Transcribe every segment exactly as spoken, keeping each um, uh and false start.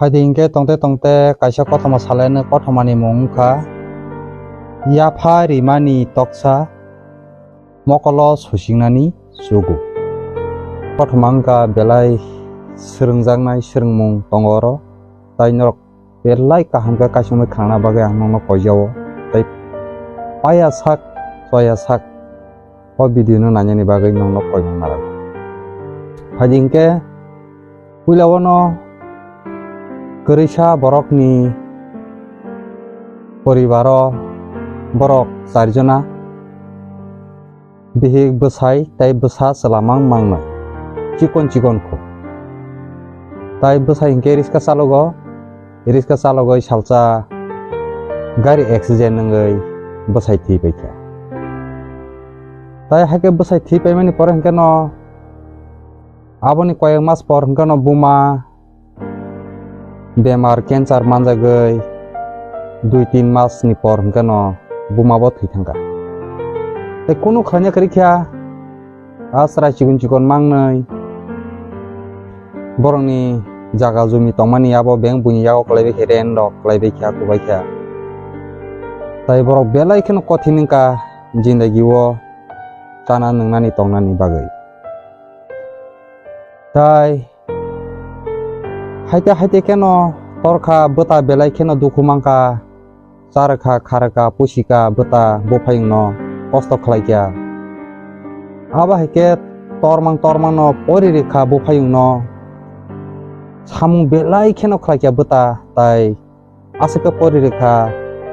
Phaidi hinkhe tongte tongte kaisa kothoma salaino, kothomani mung wngkha Yapha Rimani Toksa Mokolo Susingnani Chugo. Kothoma wngkha belai swrwngjaknai swrwngmung tongo oro, tai norok belai kaham khe kaisomwi khnana bagwi ang nokno koijao. Tai paya sak, choya sak o video no nainani bagwi nokno koimung nalai. Phaidi hinkhe puila o no kwrwisa borokni poribaro borok char jona, bihik, bwsai tai bwsa chwla mang mangnai, chikon chikon kho. Tai bwsai hinkhe riska chalogo, riska chalogwi salsa gari accident wngwi bwsai thwi paikha. Tai haikhe bwsai thwi paimani pore hinkhe no aboni koyek mas por hinkhe no buma bemar cancer manjagwi dui tin mas ni por hinkhe no buma bo thwi thangkha. Tai kunu khlaina kwrwi kha, a chwrai chikon chikon mangnwi borokni jaga jumi tongmani abo bank buini yago kwlaibai khe, rent rok kwlaibai kha, kubai kha. Tai borok belai kheno kothin wngkha jindagi o chana nwngnani tongnani bagwi. Tai haite haite kheno torkha, bwta belai kheno dukhu mankha, charwkha, kharwkha, pusika, bwta buphayungno kosto khlaikha. Abo hai khe tormang tormangno pori rwkha buphayungno, samung belai kheno khlaikha bwta, tai aswk khe pori rwkha,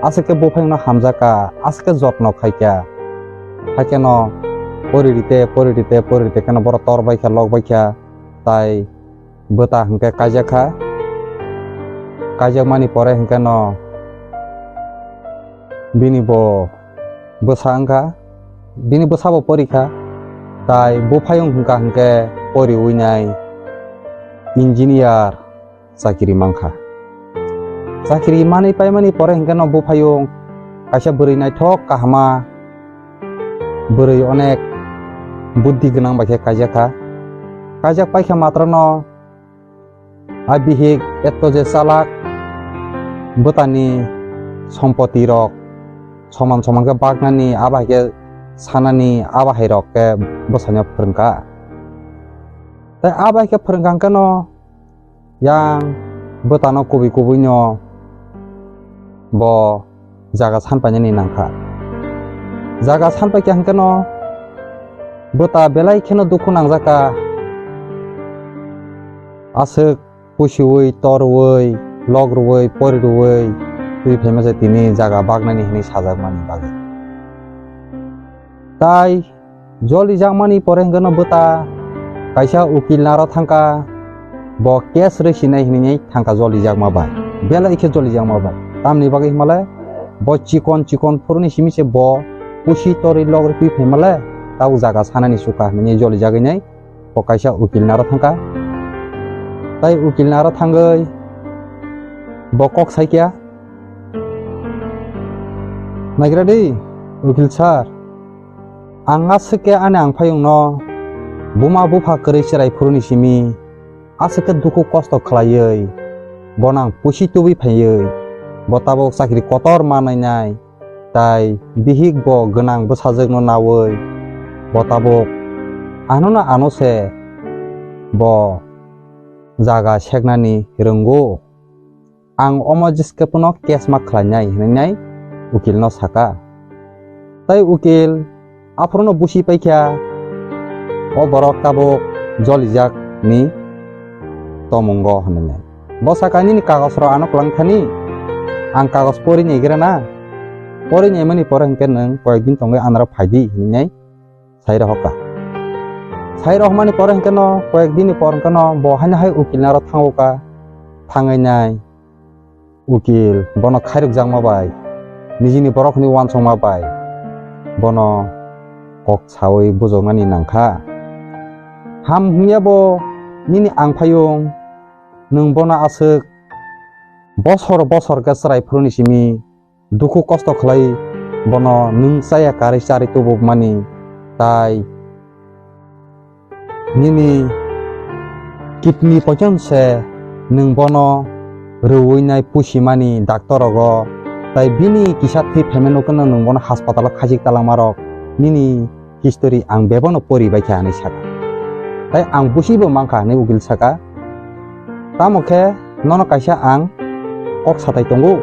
aswk khe buphayungno hamjakha, aswk khe jotno khaikha. Haikhe no pori rite, pori rite, pori rite kheno borok tor baikha, lok baikha, tai bwta hinkhe kaijakha. Kaijakmani pore hinkhe no bini bo bwsa wngkha, bini bwsa bo porikha, tai buphayung hinkha hinkhe poriwi nai engineer chakiri mankha. Chakiri manwi paimani pore hinkhe no buphayung kaisa bwrwi naithok kahama, bwrwi onek buddhi gwnang bai khe kaijakha. Kaijak paikha matrono a bihik etto je chalak, bwtani sompoti rok soman soman khe baknani, abo hai khe sanani, abo hai rok khe bwsano phrwngkha. Tai abo hai khe phrwngkha hwnkhe no yang bwtano kubui kubui no bo jaga san painani nangkha. Jaga san paikha hwnkhe no bwta belai kheno dukhu nangjakha. Aswk pusiui, torui, lok rwui, pori rwui twi phaima se tini jaga baknani hwnwi sajakmani bagwi. Tai jolijakmani pore hwnkhe no bwta kaisa ukil naro thangkha, bo case rwi sinai hinwi thangkha jolijakma bai, belai khe jolijakma bai. Tamni bagwi hwnmale bo chikon chikon phuruni simi se bo pusi torwi lok rwi twi phaimale tabuk jaga sanani sukha hinwi jolijagwi nai bo kaisa ukil naro thangkha. Tai ukil naro thangwi bo kok saikha, "Naigra di, ukil sir, ang aswk khe ani angphayungno buma bupha kwrwi chwrai phuruni simi aswk khe dukhu kosto khlaiwi bono ang pusi tubui phaiwi bo tabuk chakri kotor manwi nai, tai bihik bo gwnang bwsajwkno naui bo tabuk anono ano se bo jaga seknani rwngo. Ang omo jeskhe phano case ma khlainai," hwnwi nai ukil no saka. Tai ukil aphuru no busi paikha, "O borok tabuk jolijak ni tomungo," hwnwi nai. Bo saka, "Nini kagos rok ano kwlang thani, ang kagos pori naigra na, pori naimani pore hwnkhe nwng koyek din tongwi anaro phaidi," hwnwi nai sai rohorkha. Sai rohormani pore hwnkhe no koyek din ni por hwnkhe no bo haino hai ukil naro thango kha, thangwi nai. Ukil bono khairokjakma bai, nijini borok hinwi uansukma bai bono kok saui bujoknani nangkha. Ham hwnya bo nini angphayung, nwng bono aswk bosor bosor khe chwrai phuruni simi dukhu kosto khlai bono nwng chaya karwi charwi tubukmani, tai nini kidney poison se nwng bono rwui nai pusimani doctor rogo, tai bini kisa thwi phaima nukno nwng bono haspatalo khachik talangma rok, nini history ang bebono pori bai kha hinwi saka. Tai ang busibo mankha hinwi ukil saka. Tamo khe nono kaisa ang kok satai tongo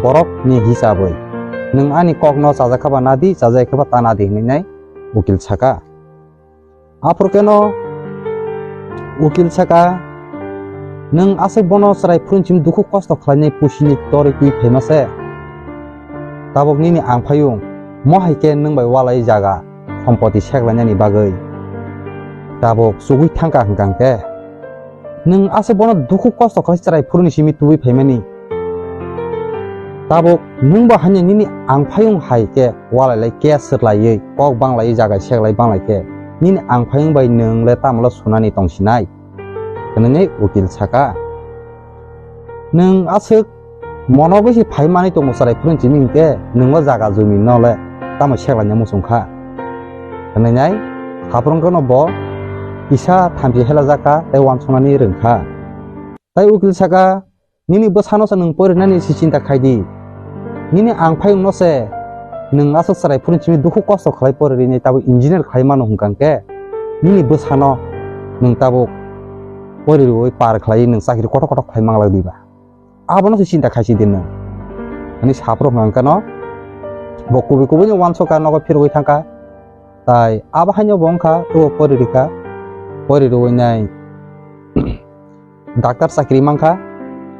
borok ni hisabwi. Nwng ani kok no chajak kha ba nadi, chajak kha ba ta nadi hinwi nai ukil saka. Aphuru khe no ukil saka, nwng aswk bono chwrai phuruni simi dukhu kosto khlainai pusini torwi twi phaima se. Tabuk nini angphayung mo hai khe nwng bai walai jaga sompoti seklainani bagwi tabuk chugui thangkha hwnkha hwnkhe. Nwng aswk bono dukhu kosto khlai chwrai phuruni simi tubui phaimani. Tabuk nwng bo hanya nini angphayung hai khe walai lai khe swrlaiwi kok banglaiwi jaga seklai banglai khe nini angphayung bai nwng le tamolo sunani tongsinai? Hwnwi ukil saka. Nwng aswk mono bisi phai manwi tongo chwrai phuruni simi hinkhe nwng o jaga jumi no le tamo seklaina muchung kha. Hwnwi nai haphuru wngkha no bo kisa thamchi helajak kha tei uansuknani rwng kha. Tai ukil saka, nini bwsano se nwng porinani se chinta khai di. Nini angphayung no se nwng aswk chwrai phuruni simi dukhu kosto khlai poririni tabuk engineer khlai mano hwnkha hwnkhe nini bwsano nwng tabuk poriwi par khlai nwng chakri kothok kothok khlai manglak diba? Abono se chinta khaisi di nwng. Ani saphuru hwnkha no bo kubui kubui ni uansukha nogo phirogwi thangkha. Tai abo haino bo wngkha tubo pori rikha. Pori rwui nai doctor chakri mankha.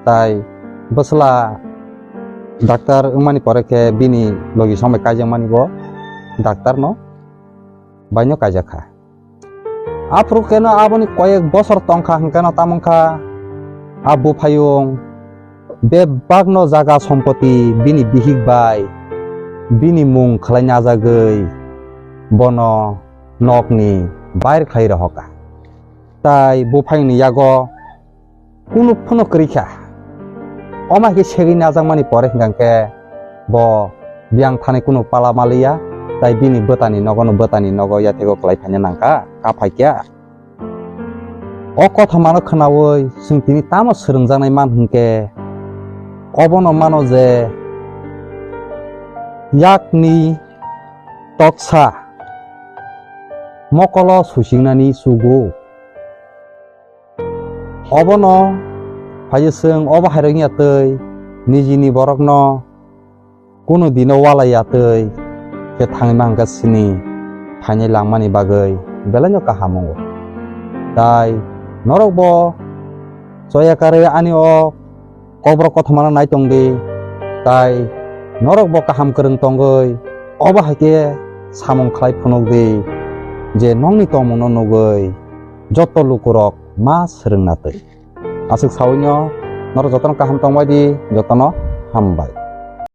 Tai bwsla doctor wngmani pore khe bini logi sombai kaijakmani bo doctor no baino kaijakha. Aphuru khe no aboni koyek bosor tongkha hwnkhe no tamo wngkha a buphayung bebak no jaga sompoti bini bihik bai bini mung khlai najagwi bono nokni bair khlai rohorkha. Tai buphayungni yago kunu phano kwrwi kha. Omo hai khe segwi najakmani pore hwnkha khe bo biyang thani kunu pala maliya, tai bini bwtani nogo no bwtani nogo yathego kwlai phaina nangkha, kaphai kya. O kothomano khwnaui chwng tini tamo swrwngjaknai man hwnkhe, obono mano je yakni toksa mokolo susingnani chugo. Obono phaiwi chwng obo hairok wngya twi nijini borokno kunu dino walai ya twi khe thangwi mankha sini phainai langmani bagwi belaino kaham wngo. Tai norokbo choya karwi ani o Kokborok kothomano nai tong di, tai norokbo kaham kwrwng tongwi obo hai khe samung khlai phunuk di je nokni tongmungno nugwi joto lukurok ma swrwngna twi. Aswk saui no norok jotono kaham tongbai di, jotono hambai.